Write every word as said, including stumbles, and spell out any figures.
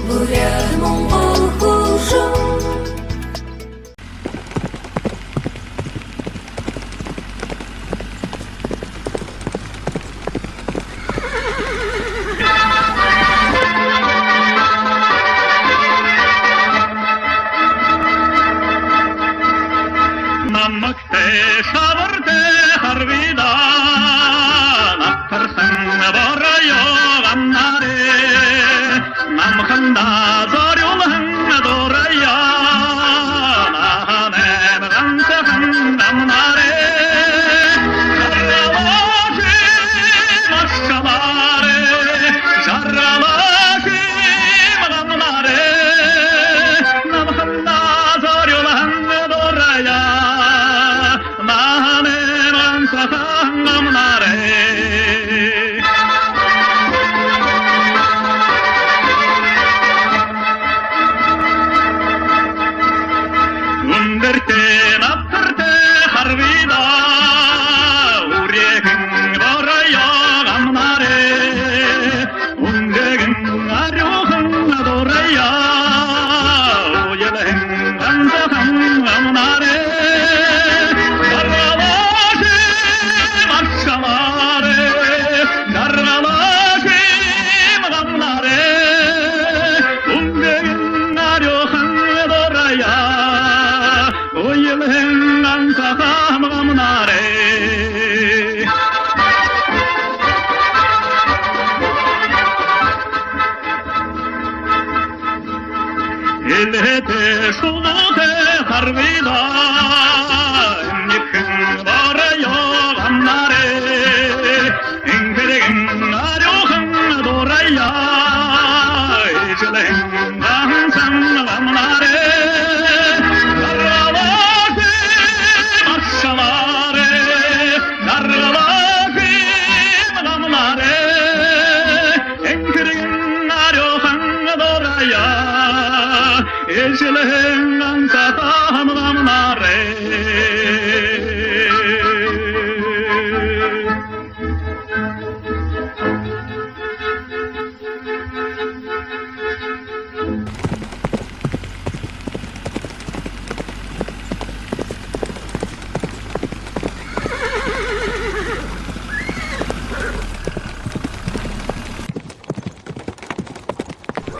Буряад-монгол хүгжэм. Намагтай, шабартай харгыдаа, набтархан бороо гамнаарай. Намхандаа зорюулһан дуураая, наһанайм гансахан гамнаарай. Жаргалыш, маршалаарай, жаргалыш, гамнаарай. Намхандаа зорюулһан дуураая, наһанайм гансахан гамнаарай. Үндэртэй, набтартай харгыдаа, үреэхэн бороо гамнаарай. Үнгээгэн арюухан дуураая, уйлаһан гансахан гамнаарай. Жаргалыш, маршалаарай, жаргалыш, гамнаарай. Үнгээгэн арюухан дуураая, уйлаһан гансахан гамнаарай. Элһээтэй, шулуутай харгыдаа,